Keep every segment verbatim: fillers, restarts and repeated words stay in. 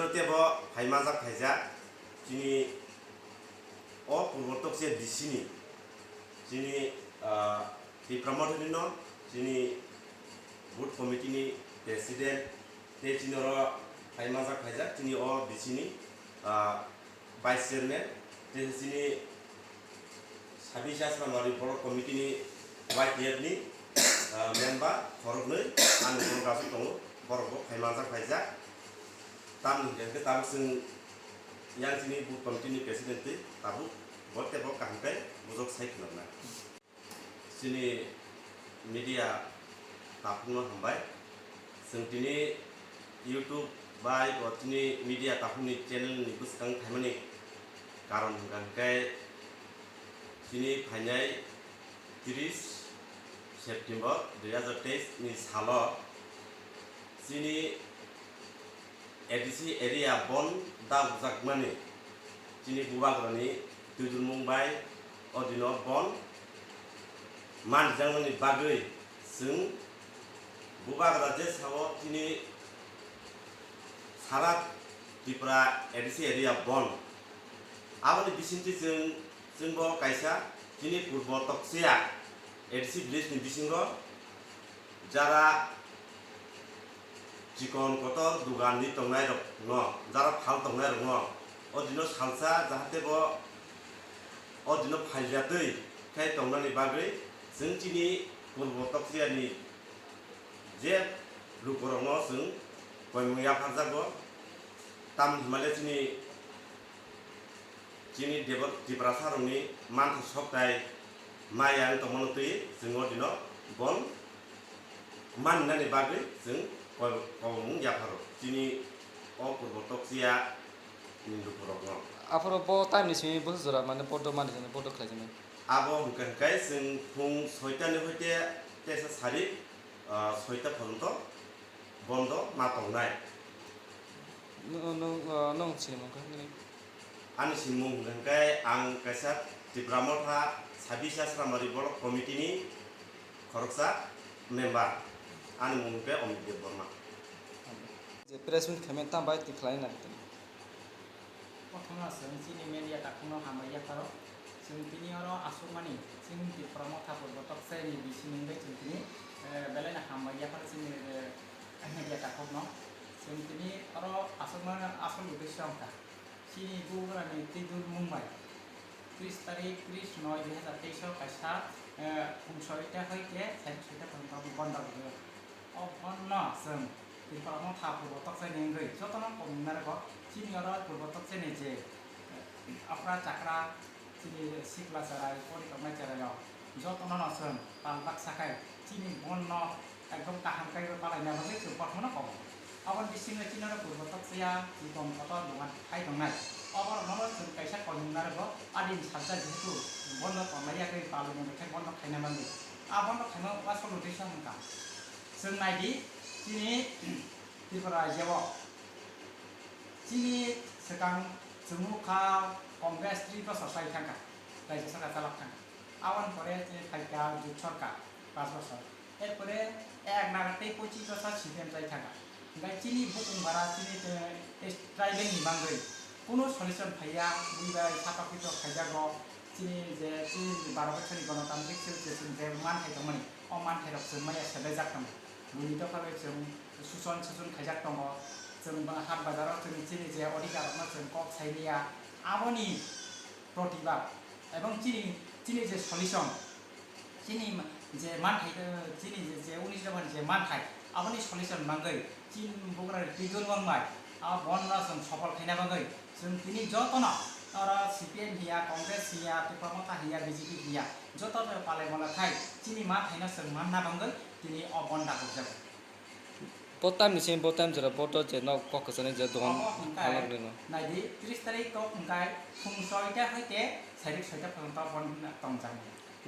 Tebo phai manjak phaijak chini o Purbo Toksia D C ni chini, ah, Tipra Mothani no chini booth committee ni president tei chini oro phai manjak phaijak chini o D C ni, ah, vice chairman tei chini Sabisa Sramari Borok Committee ni Y T F ni, ah, member khoroknwi ani borok aswk tongo, borok bo phai manjak phaijak. Tamni hwnkhe tabuk chwng yang chini booth committee ni president twi tabuk bo tei bo kaham khe bujok sai khwlaknai. Chini media takhukno hambai. Chwng tini YouTube bai bo chini media takhukni channel ni bwskang phaimani karon hwnkha hwnkhe chini phainai tris September dui hazar teis ni salo chini A D C area bon dagjakmani chini bubagrani twijlmung bai o dino bon manjaknani bagwi chwng bubagra je sao chini sara Tripura A D C area bon. Aboni bisingtwi chwng, chwngbo kaisa chini Purbo Toksia A D C village ni bisingo jara chikon kotor dogan ni tongnai rok no, jara phal tongnai rok no, o dino salsa jahate bo o dino phaljatwi khai tongnani bagwi chwng chini Purbo Toksia ni je lukurokno chwng koimung yapharjago. Tamni hwnmale chini, chini Debor-, Tiprasarokni manthok soktai maya wng tongmano twi chwng o dino bon mannani bagwi chwng koi-, koimung yapharo chini o Purbo Toksia ni lukurokno. Aphuru bo time ni simi busu jora mane bodo mani jani bodo khlai jani. Abo hwnkhe hwnkhe chwng phung soita ni hoite tesa sari, ah, soita porjonto bondo ma tongnai. Nwng, nwng, ah, nwng sinimung khe nini? Ani sinimung hwnkhe ang kaisa Tipra Motha Sabisa Sramari Block Committee ni khoroksa member. Ani mung hwnkhe Amit Debbarma. Je press meet khaimani tamo bai twi khlai nai tini. Kothoma chwng chini media takhukno hambai yapharo. Chwng tini oro aswkmani chini Tipra Motha Purbo Toksaini bising wngwi chwng tini, eh, belaino hambai yapharo chini, eh, media takhukno. Chwng tini oro aswkmani asol uddesyo wngkha. Chini bubagrani twijlmung bai tris tarik tris noi dui hazar teis o kaisa, eh, phung soita hoite sari soita porjonto bondo rwdi. O bondo chwng Tripura Motha Purbo Toksaini wngwi jotono komung narwgo. Chini oro Purbo Toksaini je, eh, okra chakra, chini sikla cherai, pori tongnai cherairok jotono no chwng pal baksa khai chini bondo ekdom kaham kaiwi palaina bagwi chwng kothomano komo. Aboni bisingo chini oro Purbo Toksia, chikon kotor dogan khai tongnai. Oborokno chwng kaisa komung narwgo, adini salsa jehetu bondo tonglai yakwi palaina bai khe bondo khaina bagwi. A bondo khaima uansukmung twi sa wngkha. Chwng nai di, chini Tripura rajyo o chini swkang chwng nukha Congress tris bosor chai thangkha, rajya sarkar chalak thangkha. Aboni pore chini phaikha Jot sarkar panch bosor. Erpore ek naga tei pochis bosor C P M chai thangkha. Hingkhe chini bukung bara chini, eh, tribal ni bagwi kunu solution phaiya, bui bai sapa kito khaijago. Chini je chini baro bosor ni gonotantrik se je chwng je manthai tongmani, o manthai rok chwng maya sebejak tongo. Buini dopha bai chwng suson suson khaijak tongo. Chwng ba hat bazar o chwng chini je odhikar rokno chwng kok sai liya. Aboni protibad ebong chini, chini je solution, chini ma-, je manthai, eh, chini je, je unis ni je manthai, aboni solution mangwi chini bugra twijlmung bai a bondo chwng sopol khaina bagwi chwng tini jotono oro C P M hiya, Congress hiya, Tipra Motha hiya, B J P hiya, jotono palai mala khai chini manthaino chwng manna bagwi tini o bondo rwjago. Bo time ni simi bo time jora bo to je nok kok kwchani je dogan Obo hwnkhe halak rino. Naidi, tris tarik tok hwnkhe phung soita hoite sairik soita phalang tok bon tongjak.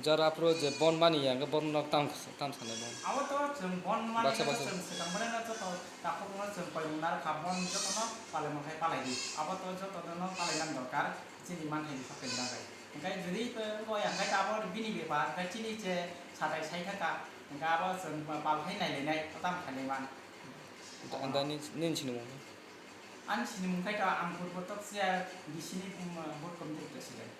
Jora aphuru je bon mani ya hwnkhe bon nok tam, tam sanai bon. Abo to chwng bon mani Baksa, baksa. Chwng swkang mani no joto takhuk no chwng koimung narwkha bon jotono palai mankhai palai di. Abo to joto no palai nang dorkar. Chini manthai ni sakni bagwi. Hingkhe jodi, eh, bo ya, hingkhe abo bini bepar, hingkhe chini je satai sai thaka, hingkhe abo chwng palthai nailainai, o tamo khainai man. Anda ni, nini sinimung. Ani sini mung khai to ang purbo tok siya bisini, um, board committee president.